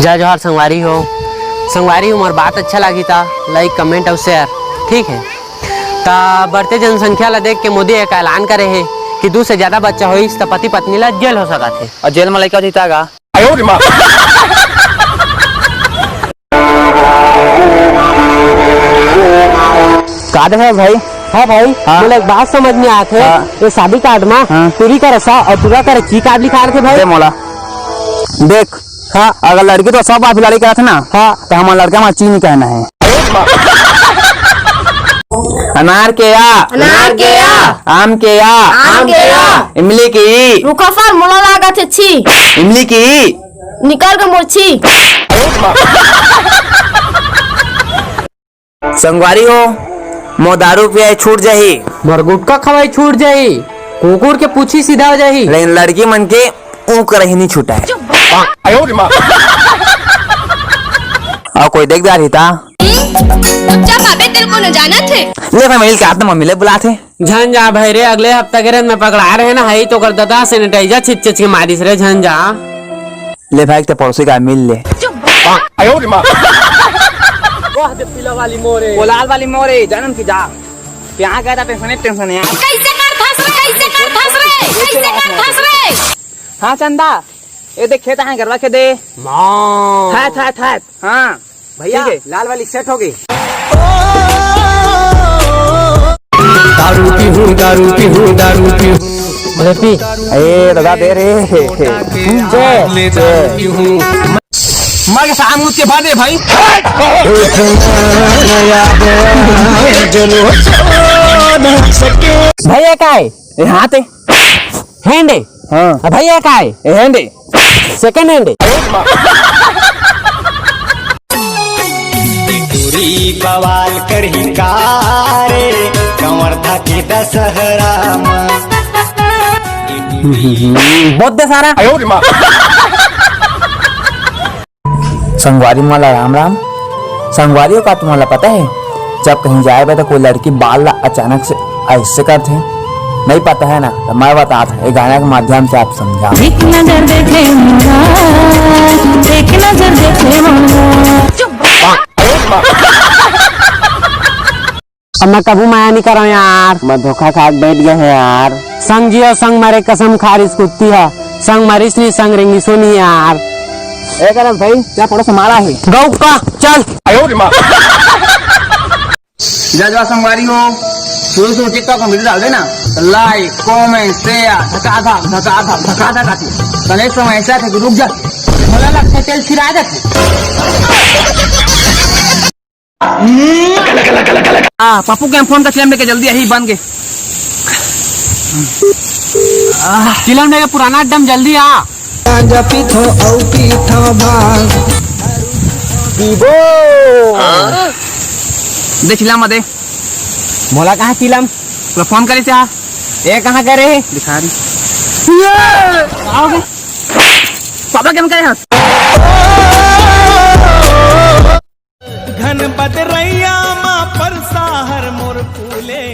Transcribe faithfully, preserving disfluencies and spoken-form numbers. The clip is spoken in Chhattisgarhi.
जय जोहार संगवारी हो। संगवारी हो, मोर बात अच्छा लागी ता like, comment अउ share, ठीक है। ता बढ़ते जनसंख्या ला देख के मोदी एक ऐलान करे हे कि दू से ज्यादा बच्चा होइस त पति पत्नी ला जेल हो सकत हे। अउ जेल म लइका जीता गा। का देखे भाई? हाँ भाई, हाँ। मोला एक बात समझ में आत हे। हाँ। ये शादी कार्ड मा हाँ। टूरी का रसा अउ टूरा का रची कार्ड लिखा रखे भाई। दे मोला। देख, हाँ। अगर लड़की तो सब बात लड़ाई करत हे ना, हाँ। तो हमार लड़का मा चीनी कहना है। अनार के या, अनार के या, आम के या, आम के या। इमली की, रुखा फल मोला लागत हे छी। इमली की, निकल के मोर छी। संगवारी हो, मोर दारू पियाई छूट जाही, मोर गुटखा खवाई छूट जाही, कुकुर के पूछी सीधा हो जाही, लेकिन लड़की मन के ऊँक रही नहीं छुटाए। अउ कोई देख दार ही ता। चुपचाप आबे, तेरे को न जाना थे। ले भाई, मिल के आते, मम्मी ले बुलाते। झन जा भाई रे, अगले हफ्ता के रेंज में पकड़ा रहे ना, हई तो कर ददा sanitizer छिच छिच के मारिस रे, झन जा। ले भाई, ते पड़ोसी का मिल ले। वाह, दे पीला वाली मोरे। वो लाल वाली मोरे, जानन की जा। क्या कहता टेंशन है, टेंशन है। कैसे कर धस रे, कैसे कर धस रे, कैसे कर धस रे। हाँ चंदा, ये देख खेत है, गरवा खेत है। माँ। थाय, थाय, थाय। हाँ। भैया, ठीक है। लाल वाली सेट हो गई। दारू पीहूँ, दारू पीहूँ, दारू पीहूँ। अरे पी। ए, दादा दे रे। ले दारू पीहूँ। मार के सामूद के बाद दे भाई। भैया का है? ए, हाथ है। हैंड है। हाँ। अब भैया का है? ए, हैंड है। सेकंड हैंड है। टूरी बवाल करही का रे, कंवर था के दशहरा मा। बहुत दे सारा। संगवारी मन ला राम राम। संगवारी हो, का तुम्हारा पता है, जब कहीं जाए बे तो कोई लड़की बाल ला अचानक से ऐसे करथे, नहीं पता है ना, तो मैं बतात हूँ, ये गाना के माध्यम से आप समझा। एक नजर देखे मोरा, एक नजर देखे मोरा। अब मैं कभू माया नहीं करूँ यार। मैं धोखा खा के बैठ गया है यार। संग जियो संग मरे कसम खा रिस कुत्ती है, संग मरिस नहीं संग रेंगिसो नहीं यार। ए करन भाई, क्या पड़ोस मारा है? गौ का, चल। जय जवान संगवारी हो, शुरू शुरू TikTok में video डाल देना, तो like, comment, share, धकाधक, धकाधक, धकाधक आती। तो next समय ऐसा था कि रुक जा, बोला लगता है तेल फिर आ जाते। आ, पप्पू के हम फोन कर चिलम लेके जल्दी यही बन के। आ, चिलम लेके पुराना एकदम जल्दी आ। गांजा पीथो अउ पीथो भांग। पीबो। दे चिलम दे। मोला कहाँ चिलम? तो फोन करे से आ। ये कहाँ करे? दिखा रही। आओगे? पापा के हम करे हाथ। घन बदरैया मा परसा हर मोर फूले।